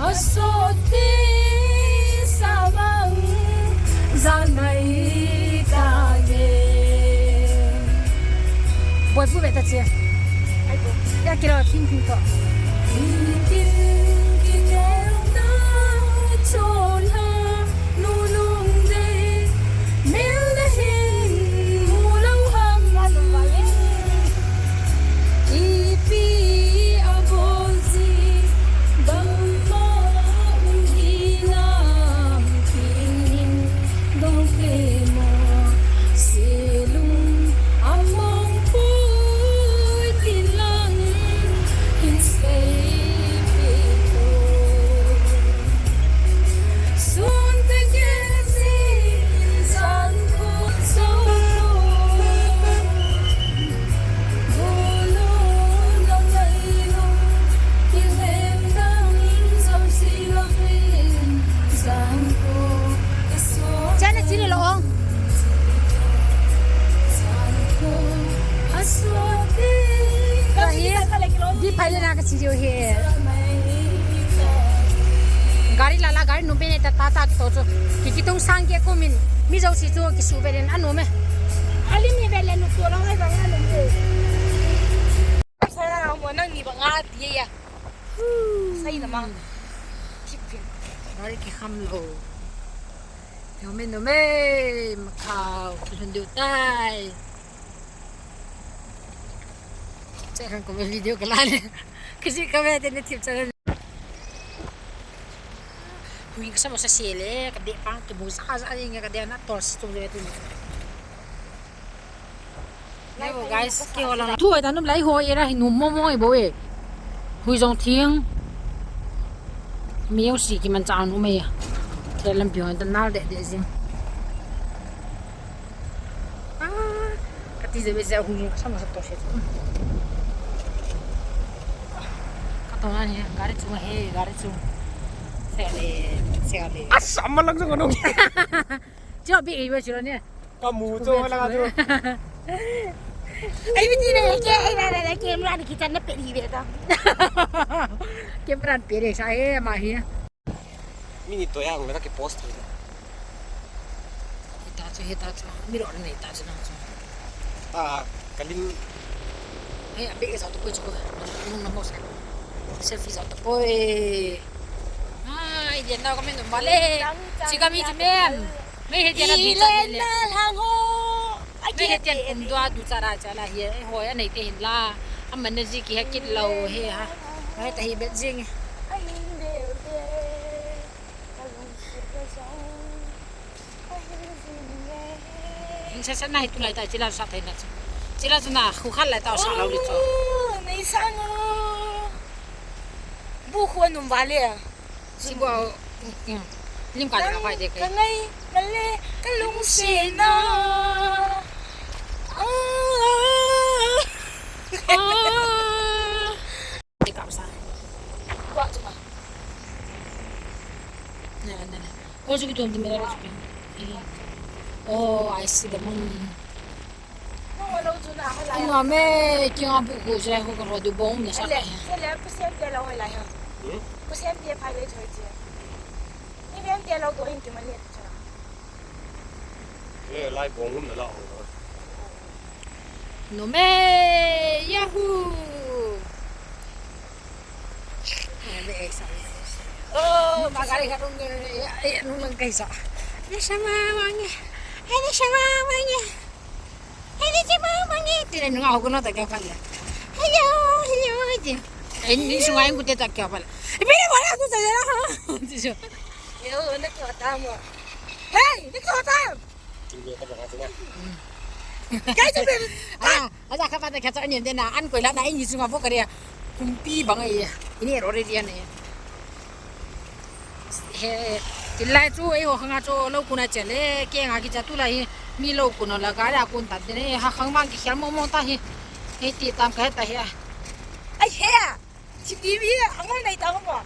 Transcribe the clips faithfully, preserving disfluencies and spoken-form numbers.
Soti samang zanai ta ye. Boi pu ve ta che. Ya kira ping ping to. Itin kinel na chola nunung de. Mel na hin mulau ham. Ipi abol ji bangma um hinam kin hin dong pe mo. Selung among pui tin lang hin sei pe ko. Chana chili lo ong. Kahi, di phai le na ka chili o he. Gari la la, gari number ne ta ta ta to chu. Ki ki tung sang ke kumin. Mi jouse chu kisu ve den anu me. Ali mi ve le nu to lo ngai bang anu me. Sa mo nang ni bang a ti ya. Sai na ma. Kip vin. Gari kikham lo. Nume nume. Makhao. Kilhun diu tai. Che khang ko video ka la le. Kisi ka ve te ne thip cha. Hui ka sa mo sa se le, ka de pang ke mo sa sa inge ka de na tor si tum le tu. Hello guys, ki hola. Tu ai ta num lai ho era hi num mo mo e bo e. Hui jong thing. Mi jong si ki man cha num e. Te lampi hon ta nal de de jing. Ah, ka ti je be je hui ka sa mo sa to se. Ka to na ni gari chu he, gari chu. Se le, se le. Asa malang jong no. Cho bi e ba chu ne. Ka mu chu la ka chu. Ai, mi ti le ke, ai, la, la, la, camera ni kitan na pe ni be ta. Camera pe le sa e ma hi. Mi ni to ya, ngai ta ke post ni. Hita chu, hita chu. Mi ro nei ta chu na chu. Ah, kalim. Hei, abi ke sa to ko chu ko. Nung na mo sa. Selfie sa to ko e. Ai, dia na ko men male. Chika mi chi mem. Mei he dia na bi cha le. Mei he dia kum dua du cha ra cha la hi. Hoi a nei te hin la. Aman na ji ki ha kit lo he ha. Mei ta hi bet jing. Hin sa sa na hi tu lai ta chila sa thei na. Chila sa na khu khat lai ta sa lo li cho. Nei sa no. Bu khu num va le. Si bo, lim ka le ka phai de kai. Ka ngai, ka le, ka lung se na. Ah. Ah. Te ka sa. Kwa tu ma. Na, na, na. Ko su ki tu di me la su ki. Oh, I see the moon. Ai, ma me, ki nga bu ko jai ko ro du bom na sa. Ale, ale, pusian te lo lai ha. Hmm? Pusian te phai le choi che. Ni ben te lo ko in ki ma le cha. Le lai bom na la ho. No me, yahoo. Ai, be ai sa. Oh, magari ka tung ya, ya, nung lang kai sa. Na sama wangi. Ai, na sama wangi. Ai, ni chi ma ma ni. Ti le nunga ho ko no ta kya pala. Hello, hello, ti. Ai, ni sunga ko te ta kya pala. Ibe wala tu ta ya ha. Ti so. Yo, na kya ta mo. Hey, na kya ta? Kai tu be. Ah, aja ka pa ta kya ta ni de na an ko la na ni sunga bo ka ria. Kumpi bang ai. Ini ro re dia ni. He, tilai chu eiho khanga chu lou kun a che le, keng a kicha tulai hi, mi lou kun a la gari a kun ta te ne, ha khang mang kikhel mong mong ta hi. He ti tam ka ta hi a. Ai he a, chi ti vi a ngol nei ta mo.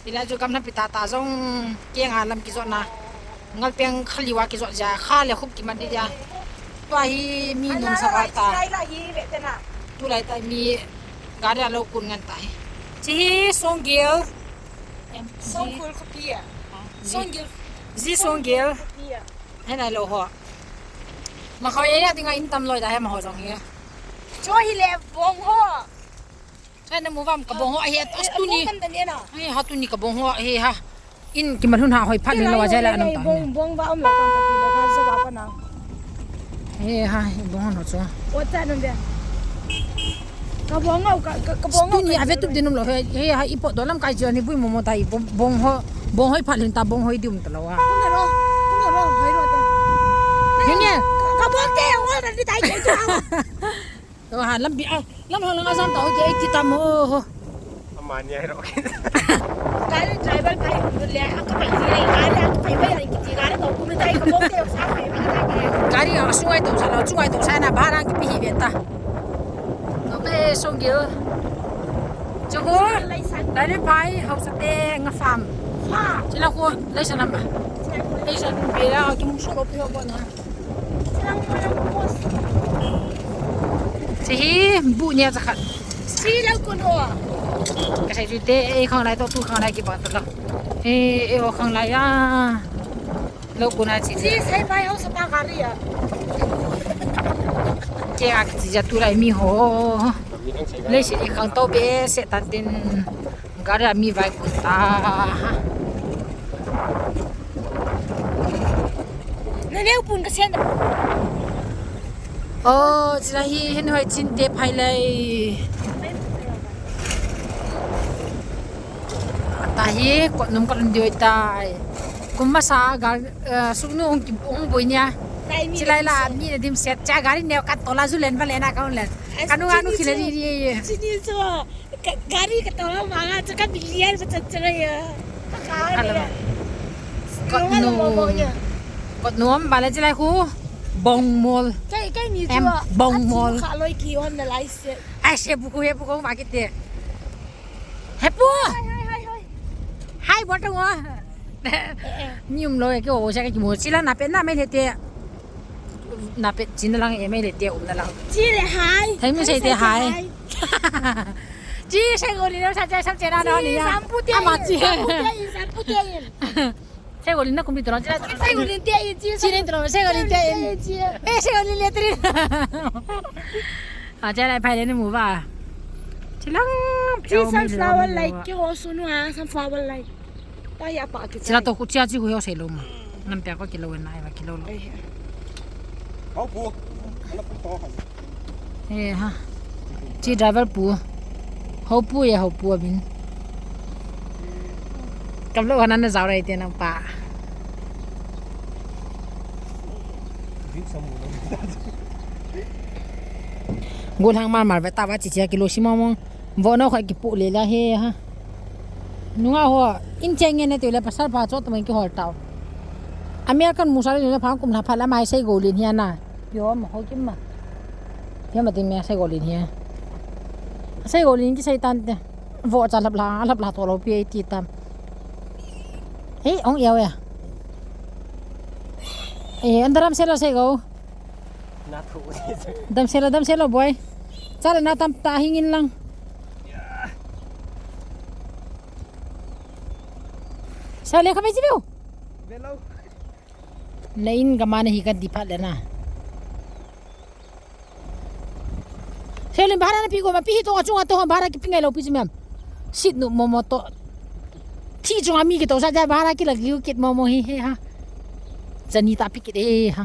Tilai chu kam na pi ta ta jong, keng a lam kijot na. Ngal peng khali wa kijot ja, kha le khup kiman di ja. Tua hi mi num sa va ta. Tulai ta mi gari a lou kun ngan ta hi. Chi hi song gil. Em, Songgil khopi a. Ji, Songgil. Ji Songgil. Khopi a. He nai lou ho. Amaho area dinga in tam loi da he amaho jong hi. Cho hi le bong ho. Cho na mu vam ka bong ho ahi, as tuni. Bong tam ta ne na. Ai ha tuni ka bong ho ahi ha. In kimalhun ha hoi phat le lou a jela anam ta. Bong, bong va um lou tam ka ti le ka so va pa na. He ha, bong ho chu. Ot cha nun de. Ka bong ho, ka, ka, ka bong ho. Tuni ka ave tup din um lou he, he ha, i pot do lam kai chu ni bui mo mo ta i bong, bong ho, bong hoi phat lin ta bong hoi di um ta lou a. Kum ha ro, kum ha ro, hoi ro te. He nge. Ka, ka bong te, ol ra ni tai ke chu. To ha, lampi a, lam ha lang a jam ta ho ke, ai ti ta mo ho. Amani ai ro. Gari driver pai le, a ka pai le, gari a ka pai pai ai ki gari to kum tai ka bong te sa pai pai. Gari a sungai to sa lo, sungai to sa na barang ki pi hi ve ta. To ke Songgil. Chuko. Lai san. Dai le pai, hausa te nga farm. Ha. Chila ko, lai san ba. Lai san be la, ki mu so lo pi ho ko na. Chi hi bu nia cha khat. Chi lo kun ho. Ka sai ju te, e khang lai to tu khang lai ki ba ta lo. E, e ho khang lai a. Lo kun a chi. Chi sai bai ho sa pa gari a. Che a chi ja tu lai mi ho. Le si e khang to be se ta tin. Gari a mi vai kun ta. Na neu pun ka sen. Oh, chila hi hin hoi chin te phai lai. Ta hi kot num ka lun dioi tai. Kum masa ga, eh, suknu ung ki, ung boi nia. Chilai la mi na dim set cha gari neo ka tola ju len va len a ka un len. Kanu anu khile ri ri. Chini so. Ka, gari ka tawh manga chu ka bilian ka chat chat ya. Ka ka ni. Kot nu. Kot nu am bala chilai khu. Bong mol. Kai, kai ni chu. Em, bong mol. Kha loi ki on na lai se. Ai se bu khu he bu khu ma ki te. He pu. Hai, hai, hai, hai. Hai, bot wa. Ni um lo ke o sa ki mo chila na pe na me le te. Na pe chin lang e me le te um na lang. Chi le hai. Thai mi sai te hai. Chi sai go ni lo sa cha sam che na no ni ya. Sam pu te. Ama chi. Sam pu te, sam pu te. Sai go ni na kum ni to. Sai go ni te chi. Chi ni to, sai go ni te. Eh, sai go ni le tri. A cha lai phai le ni mu ba. Chi lang. Chi sunflower like ki o sunu ha, sunflower like. Chila to khu chia chi khu yo sei lo ma. Nam pia ko kilo na ai va kilo lo. Hau pu. Ala pu to ha. Eh ha. Chi driver pu. Hau pu ya hau pu abin. Kam lo hanan na zau rai te nang pa. Gul hang mar mar ve ta va chi chia kilo si mong mong. Vo no khai ki pu le la he ha. Nunga ho in cheng nge ne te le pasal pa chot mai ki hol tau. American musa le le phang kum la pha la mai sei go lin hia na. Yo ma ho kim ma. Yo ma ting me sei go lin hia. Sei go lin ki sei tan te. Vo cha lap la lap la to lo pi ti tam. Hey ong yo ya. Eh andaram se lo sei go. Na thu. Dam se lo dam se lo boy. Cha le na tam ta hing in lang. Sa le kha be ji veu. Be lo. Na in ka ma na hi ka di phat le na. Selin bahara na pi ko ma pi hi to ka chunga to bahara ki pi ngai lo pi ji mem. Sit nu momo to. Thi chunga mi ki to sa ja bahara ki la ki kit momo hi he ha. Jani ta pi kit he ha.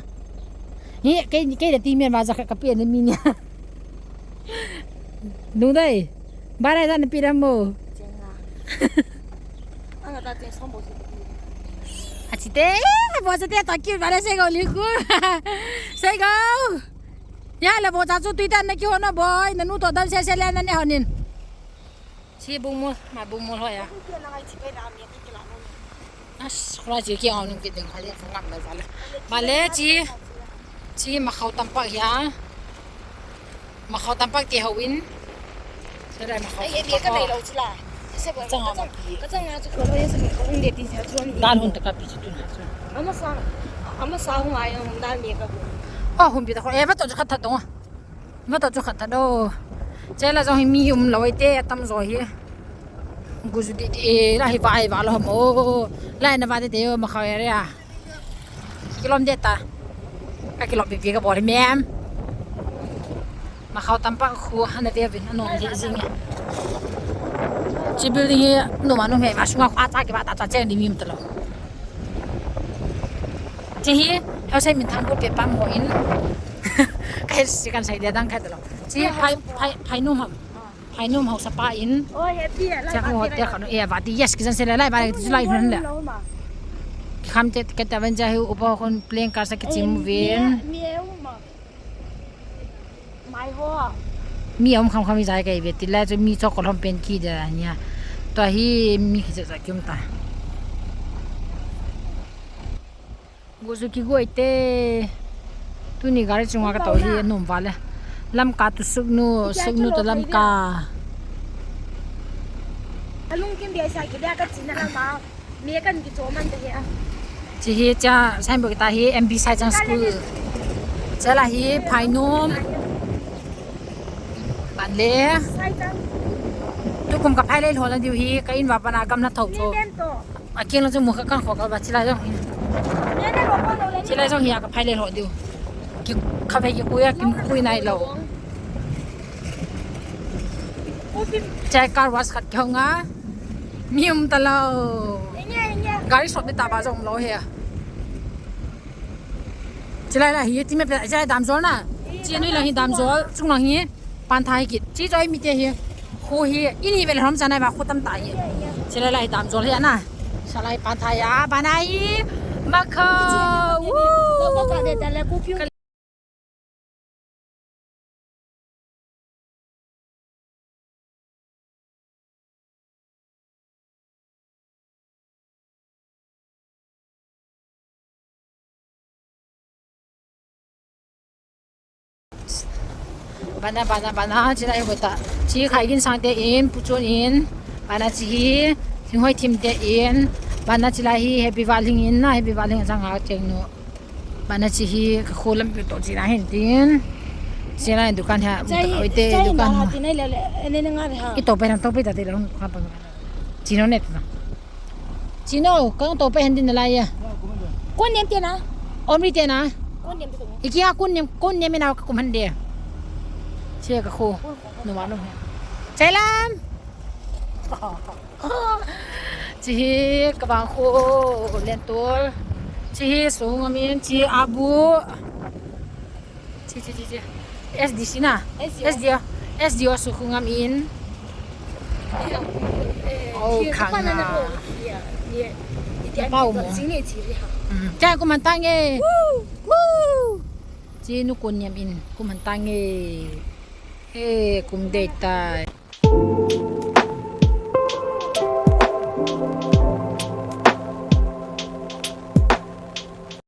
Hi ke ke da ti men ma ja ka pi ne mi nia. Nung dai. Bara da na pi ram mo. Chenga. Anga ta che som bo si. A chi te, bo se te ta ki bara se go li ku. Se go. Ya le bo cha chu tui tan na ki ho na boy, na nu to dam se se le na ne ho nin. Chi bung mo, ma bung mo ho ya. As, khula chi ki au nung ki ding khale, ngam na zale. Ma le chi, chi ma khau tam pak ya. Ma khau tam pak ti hau in. Sa dai ma khau. Ai, ai, ka dai lo chi la. Sa ko, ka chang, ka chang na chu ko lo ya sa ko hung de ti sa chu. Dan hun ta ka pi chu tu na chu. Ama sa, ama sa hung ai hung dan me ka bu. Oh, hun pi ta ko. E ba to chu khat tha dong. Vata chu khat tha do. Chela jong hi mi um lo te atam jo hi. Guju di di, eh, la hi vai va lo mo. La na va de de ma kha ya. Kilom de ta. Ka kilom bi bi ka bol mem. Ma khau tampa khu hana ve vin anom de jing. Chi building hi no ma no me ma sunga kha ta ki ba ta ta cheng di mim ta lo. Chi hi, hau sai min thang ko pe pam ho in. Ka hi si kan sai de dang khai ta lo. Chi phai, phai, phai no ma. Phainom haosa pa in. Oh, happy, eh, lai Chak ba ho ti te lai. Khan, eh, va ti, yes, kisan se lai, lai, ba ti lai hun le. Lo ma. Kham te, ke ta van ja hi upa khon plane ka sa kichim vin. Mi, mi, eh, uma. Mai ho. Mi um kham kham jai ke ve ti lai chu mi chok ko lom pen ki de nia. To hi mi ki sa kim ta. Guju kigoi te. Tuni gari chunga ka to hi anom vale. Lamka to Sugnu, Sugnu to Lamka. Alung kim dia sa ki dia ka china ama. Mi kan ki to man te he a. Chi hi cha sai bo ta hi M B Saichang School. Cha la hi Phainom. Ban le. Saichang. Tukum ka phai le ho la diu hi ka in va pana gam na tho tho. Ni den to. A keng lang chu mu kha kan kho ka ba chi lai jong hi. Chi lai jong hi a ka phai le lo diu. Ki kha phai ki kui a ki kui nai lo. Chai car wash khat ki hong a. Mi um ta lo. Gari sop ni ta ba jong lo he. Chi lai la hi ti me pe chai dam jol na. Chi nui la hi dam jol chung lang hi. Pan thai kit. Chi choi mi te hi. Khu hi. Ini vel hom chanai ba khu tam ta hi. Chi lai lai dam jol hi ana. Sa lai pan thai a. Ba nai. Ma kho. Woo. Bana, bana, bana, chi lai hi ta. Chi khai gin sang te in, pu chun in. Bana chi hi, hing hoi thim te in. Bana chi lai hi, happy valing in na, happy valing sang ha cheng nu. Bana chi hi ka kho lam pi to chi na hin tin. Chi na dukan ha, chai, oi te chai dukan na ha ha. Ti nai le le, ene ne nga le ha. I to pe na to pe ta te le hung kha pa. Chi no ne ta. Chi no, ka to pe hen din la ya. Kon nem te na? Om ri te na? Kon nem te ko. I ki ha kon nem, kon nem na ka kum han de. Chi ka kho. No ma no. Chai lam. Chi hi ka bang khu lentol. Chi hi su ngam in, chi abu. Chi, chi, chi, chi. S D C na? S D O. S D O, S D O su khu ngam in. Oh, khang na. Pau mo. Mm. Cha kum han tang e. Woo! Woo! Chi nu kun niam in, kum han tang e. He, kum dei tai.